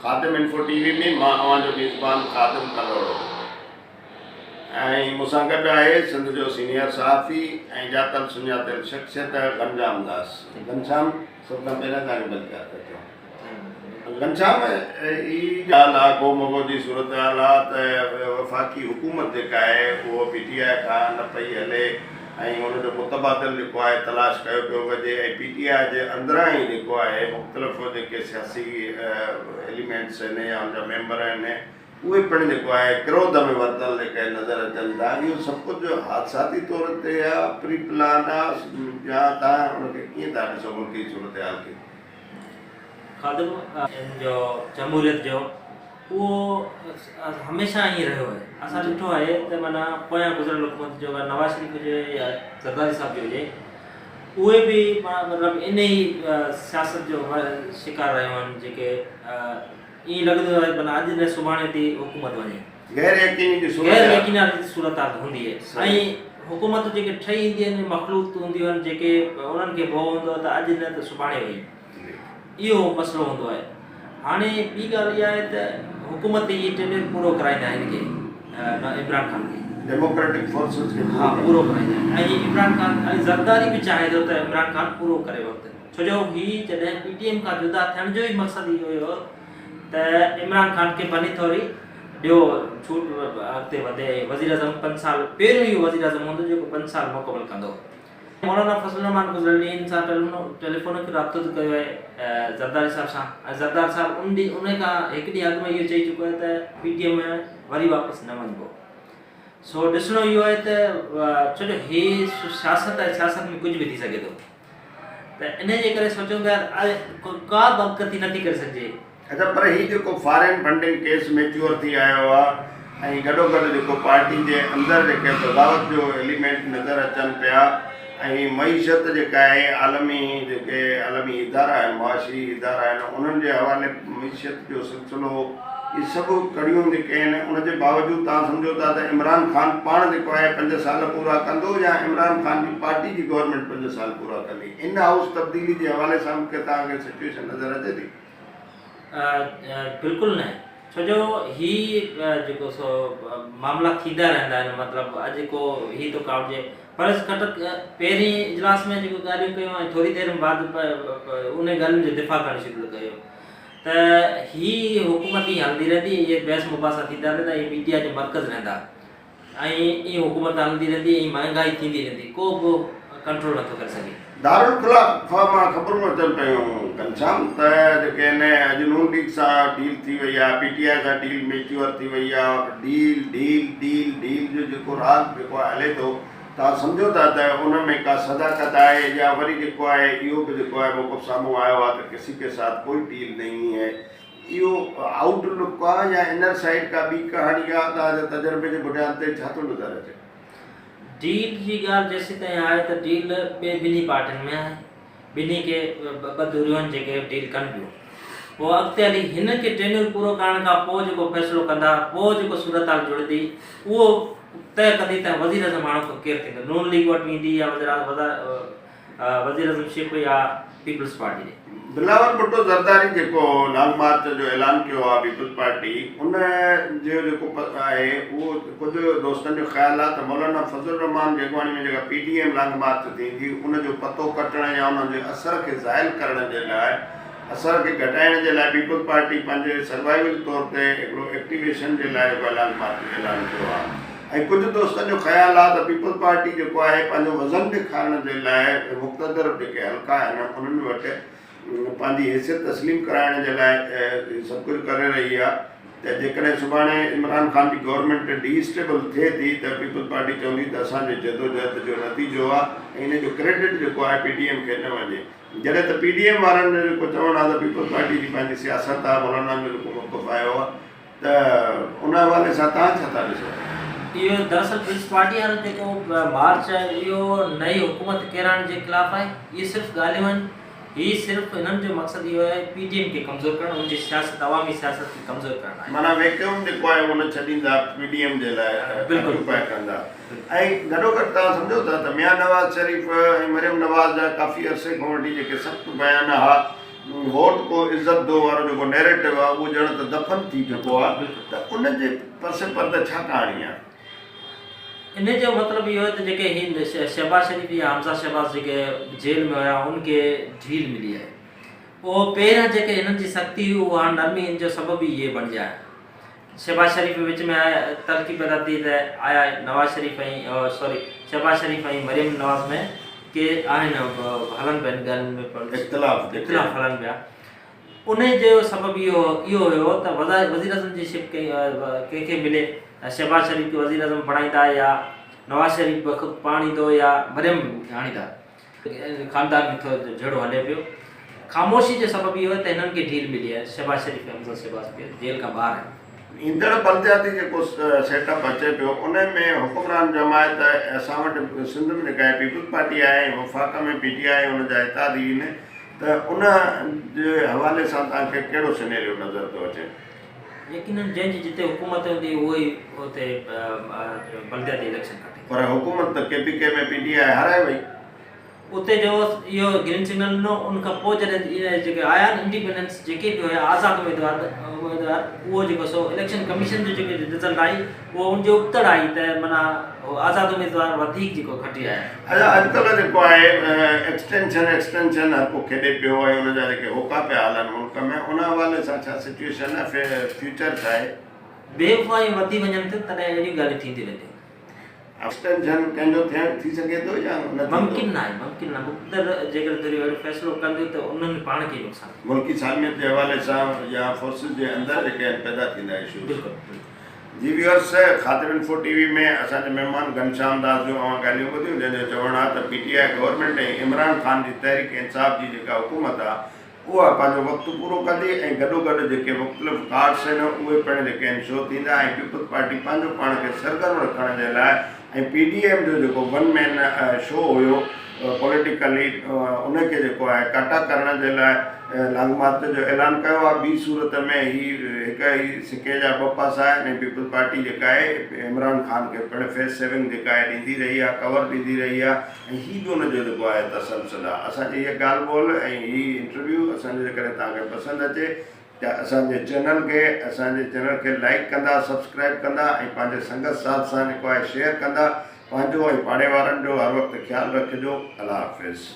خادم info ٽي V ۾ مان اوهان جو ميزبان خادم ڪلهوڙو ۽ مون سان گڏ آهي سنڌ جو سينيئر صحافي ۽ ڄاتل سڃاتل شخصيت گهنشام داس. گهنشام سڀ کان پهريان توهان کي ڀليڪار ٿا چئون. گهنشام هي ڳالهه آ گو مگو جي صورتحال آ ته وفاقي حڪومت جيڪا آهي اهو پي ٽي آء کان نه پئي هلي ۽ ان جو متبادل جيڪو آهي تلاش ڪيو پيو وڃي ۽ پي ٽي آء جي اندران ئي جيڪو آهي مختلف جيڪي سياسي ايليمينٽس آهن يا ان جا ميمبر آهن اهي پڻ جيڪو آهي ڪروڌ ۾ ورتل جيڪي نظر اچن ٿا اهو سڀ ڪجهه حادثاتي طور تي آ پري پلان آ يا توهان ان کي ڪيئن ٿا ڏسو ملڪي صورتحال کي؟ خادم ان جو جمهوريت جو اهو هميشه ائين رهيو آهي اسان ڏٺو آهي ته معنيٰ پويان گذريل حڪومت جو نواز شريف هجي يا زرداري صاحب جي هجي اهي به مطلب ان ئي سياست جو شڪار رهيو آهن جيڪي ائين لڳندو آهي معنيٰ اڄ نه سڀاڻي ٿي حڪومت وڃي غير يقيني جي صورت غير يقيني جي صورت حال هوندي آهي ۽ حڪومت جيڪي ٺهي ايندي آهن مخلوط هونديون آهن جيڪي انهن کي ڀؤ هوندو آهي ته اڄ نه ته سڀاڻي وئي اهو مسئلو هوندو آهي. هاڻي ٻي ڳالهه اها آهي ته حڪومت هي ٽينيئر پورو ڪرائيندا هن کي عمران خان کي. ڊيموڪريٽڪ فورسز کي ها پورو ڪرائيندا ۽ عمران خان ۽ زرداري به چاهي ٿو ته عمران خان پورو ڪري وقت ڇو جو هي جڏهن پي ٽي ايم کان جدا ٿيڻ جو ئي مقصد اهو هيو ته عمران خان کي بني ٿوري ڏيو ڇوٽ اڳتي وڌي ۽ وزيراعظم پنج سال پهريون اهو وزيراعظم هوندو جيڪو پنج سال مڪمل ڪندو. مولانا فضل الرحمان گذريل ڏينهن ان سان ٽيليفونڪ رابطو به ڪيو آهي زرداري صاحب سان ۽ زرداري صاحب ان ڏينهن ان کان هڪ ڏينهن اڳ ۾ اهو چئي چڪو آهي ته پي ٽي ايم ۾ وري واپس نه وڃبو سو ڏسڻو اهو آهي ته ڇو جو هي سياست آهي سياست ۾ ڪجهه به ٿي سگهي ٿو ته ان جي ڪري سوچون پيا ڪا به اڳڪٿي نٿي ڪري سگهجي. اچا پر هي جيڪو فارين فنڊنگ ڪيس ميچوئر ٿي آيو آ ۽ گڏوگڏ جيڪو پارٽي جي اندر جيڪي بغاوت جو ايليمينٽ نظر اچن پيا ۽ معيشت جيڪا آهي عالمي جيڪي عالمي ادارا آهن معاشي ادارا آهن انهن جي حوالي معيشت جو سلسلو اهي سڀ ڪڙيون جيڪي آهن ان جي باوجود توهان سمجهو ٿا ته عمران خان پاڻ جيڪو آهي پنج سال پورا ڪندو يا عمران خان جي پارٽي جي گورنمينٽ پنج سال پورا ڪندي ان هائوس تبديلي جي حوالي سان به توهان کي سچوئيشن نظر اچي ٿي؟ بلڪل نه ڇو جو هي جيڪو سو معاملا ٿيندا رهندا آهن مطلب اڄ ڪو هي ٿو ڪاوڙجي پرويز خٽڪ پهرين اجلاس ۾ جيڪو ڳالهيون ڪيون ۽ ٿوري دير بعد ان ڳالهين جو دفاع ڪرڻ شروع ڪيو ته هي حڪومت ئي هلندي رهندي اهي بحث مباحثا ٿيندا رهندا اهي ميڊيا جو مرڪز رهندا ۽ ائين حڪومت هلندي رهندي ۽ مهانگائي ٿيندي رهندي ڪو به ڪنٽرول نٿو ڪري سگهي. دارالخلافه مان خبرون اچن پيون گهنشام ته جيڪي هن اڄ نون ليگ سان ڊيل ٿي وئي آهي پي ٽي آء سان ڊيل ميچوئر ٿي وئي آهي ڊيل ڊيل ڊيل ڊيل جو جيڪو راڳ جيڪو آهي هلي ٿو توهان سمجهو ٿا ته ان ۾ ڪا صداقت آهي يا وري جيڪو آهي اهو به جيڪو آهي موقف سامهون آيو آهي ته ڪسي ڪي ساٿ ڪوئي ڊيل نهين هي اهو آئوٽ لڪ آ يا انر سائيڊ ڪا ٻي ڪهاڻي آ توهان جي تجربي جي بنياد تي ڇا ٿو نظر اچي؟ ڊيل جي ڳالهه جيسيتائين آهي ته ڊيل ٻئي ٻنهي پارٽين ۾ آهي ٻنهي کي ٻه ڌريون آهن جيڪي ڊيل ڪن پيون پوء اڳتي هلي هن کي ٽينيور پورو ڪرڻ کان پوء جيڪو فيصلو ڪندا پوء جيڪو صورتحال جڙندي اهو طئي ڪندي ته وزيراعظم هاڻوڪو ڪير ٿيندو نون ليگ وٽ ويندي يا وزيراعظم شپ يا پيپلز پارٽي ڏي. بلاول ڀٽو زرداري جيڪو لانگ مارچ جو اعلان ڪيو آهي پيپلز پارٽي ان جو جيڪو آهي اهو ڪجهه دوستن جو خيال آهي ته مولانا فضل الرحمان جي اڳواڻي ۾ جيڪا P D M long march ٿيندي ان جو پتو ڪٽڻ يا ان جي اثر کي زائل ڪرڻ جي لاء اثر کي گهٽائڻ جي لاء پيپلز پارٽي پنهنجي سروائيول طور تي هڪڙو ايڪٽيويشن جي لاء جيڪو لانگ مارچ جو اعلان ڪيو آهي. ۽ ڪجهه دوستن جو خيال آهي ته پيپلز پارٽي جيڪو آهي پنهنجو وزن ڏيکارڻ جي لاء مقتدر جيڪي حلقا آهن انهن وٽ پنهنجي حيثيت تسليم ڪرائڻ جي لاء هي سڀ ڪجهه ڪري رهي آهي ته جيڪڏهن سڀاڻي عمران خان جي گورنمينٽ ڊي اسٽيبل ٿئي ٿي ته پيپلز پارٽي چوندي ته اسان جي جدوجهد جو نتيجو آهي ۽ ان جو ڪريڊٽ جيڪو آهي پي ڊي ايم کي نه وڃي جڏهن ته پي ڊي ايم وارن جو جيڪو چوڻ آهي ته پيپلز پارٽي جي پنهنجي سياست آهي مولانا جو جيڪو موقف آيو آهي ته ان حوالي سان توهان ڇا ٿا ڏسو؟ اهو دراصل پيپلز پارٽي وارو جيڪو مارچ آهي اهو نئين حڪومت ڪيرائڻ جي خلاف آهي اهي صرف ڳالهيون آهن هي صرف انهن جو مقصد اهو آهي پي ڊي ايم کي ڪمزور ڪرڻ ان جي سياست عوامي سياست کي ڪمزور ڪرڻ آهي. معنيٰ ويڪيوم جيڪو آهي اهو نه ڇڏيندا پي ڊي ايم جي لاء آڪيوپائي ڪندا ۽ گڏوگڏ توهان سمجهو ٿا ته ميان نواز شريف ۽ مريم نواز جا ڪافي عرصي کان وٺي جيڪي سخت بيان ها ووٽ ڪو عزت دو وارو جيڪو نيريٽو آهي اهو ڄڻ ته دفن ٿي چڪو آهي ته ان جي پس پرده ڇا ڪهاڻي آهي؟ ان جو مطلب اهو آهي ته جيڪي هي شهباز شريف يا حمزه شهباز جيڪي جيل ۾ هيا ان کي ڍيل ملي آهي. اهو پهريان جيڪي هنن جي سختي هئي اهو هاڻ نرمي ان جو سبب ئي اهي بڻجيا آهن. شهباز شريف وچ ۾ تلخي پيدا ٿي ته آيا نواز شريف ۽ سوري شهباز شريف ۽ مريم نواز ۾ ڪي آهن هلن پيا ان ڳالهين ۾ پر اختلاف اختلاف هلن پيا ان جو سبب اهو اهو هيو ته وزير اعظم جي شپ ڪنهن کي ملي شهباز شريف کي وزير اعظم بڻائيندا يا نواز شريف به خود پاڻ ايندو يا مريم آڻيندا خاندان ۾ ٿورو جهيڙو هلي پيو. خاموشي جو سبب اهو آهي ته هنن کي ڍيل ملي آهي، شهباز شريف ۽ حمزه شهباز کي جيل کان ٻاهر آهن. ايندڙ بلدياتي جيڪو سيٽ اپ اچي پيو ان ۾ حڪمران جماعت اسان وٽ سنڌ ۾ جيڪا آهي پيپلز پارٽي آهي ۽ وفاق ۾ پي ٽي آء ان جا اتحادي آهن ته ان جي حوالي سان توهان کي ڪهڙو سينيريو نظر ٿو اچي؟ يقينن جنهن جي جتي حڪومت هوندي اهو ئي اتي بلدياتي اليڪشن کٽي. پر حڪومت ته K P K ۾ P T I هارائي وئي. اتي جو اهو گرين سگنل ڏنو ان کان پوء جڏهن اهي جيڪي آيا نه انڊيپينڊنس جيڪي به هيا آزاد اميدوار اميدوار اهو جيڪو سو اليڪشن ڪميشن جو جيڪي رزلٽ آئي اهو ان جي ابتڙ آئي ته معنيٰ آزاد اميدوار وڌيڪ جيڪو کٽي آيا. اچا اڄڪلهه جيڪو آهي ايڪسٽينشن ايڪسٽينشن هر ڪو کيڏي پيو ۽ ان جا جيڪي هوڪا پيا هلن ملڪ ۾ ان حوالي سان ڇا سچويشن آهي فيوچر ڇا آهي؟ بي وفايون وڌي وڃن ٿيون تڏهن اهڙيون ڳالهيون ٿينديون رهنديون. ايڪسٽينشن ڪنهن جو ٿيڻ ٿي سگهي ٿو يا نه ٿيندو؟ ممڪن ناهي ممڪن ناهي مقتدر جيڪڏهن ڌريون اهڙو فيصلو ڪنديون ته انهن پاڻ کي ئي نقصان ٿيندو. ملڪي سالميت جي حوالي سان يا فورسز جي اندر جيڪي آهن پيدا ٿيندا اشوز. بلڪل بلڪل. جي ويورس خاطر انفو ٽي وي ۾ اسان جي مهمان گهنشام داس جون اوهان ڳالهيون ٻڌيون جنهن جو چوڻ آهي ته P T I government ۽ Imran Khan جي تحريڪ انصاف جي جيڪا حڪومت آهي اها پنهنجو وقت پورو ڪندي ۽ گڏوگڏ جيڪي مختلف ڪارڊس آهن اهي پڻ جيڪي آهن شو ٿيندا ۽ پيپلز پارٽي پنهنجو پاڻ کي سرگرم رکڻ جي لاء ۽ پي ڊي ايم جو جيڪو ون مين شو هيو پوليٽيڪلي ان کي جيڪو آهي ڪاٽا ڪرڻ جي لاء لانگ مارچ جو اعلان ڪيو آهي ٻي صورت ۾ هي هڪ ئي سڪي جا ٻه پاسا آهن ۽ پيپلز پارٽي جيڪا آهي عمران خان کي پڻ فيس سيونگ جيڪا آهي ڏيندي رهي آهي ڪور ڏيندي رهي آهي ۽ هي به ان جو جيڪو آهي تسلسل آهي اسان جي هيء ڳالهه ٻولهه ۽ هي انٽرويو اسان جو جيڪڏهن توهان کي پسند اچي ته اسان جي چينل کي اسان جي چينل کي لائيڪ ڪندا سبسڪرائيب ڪندا ۽ پنهنجي سنگت ساٿ سان جيڪو آهي شيئر ڪندا پنهنجو ۽ پاڙي وارن جو هر وقت خيال رکجو الله حافظ.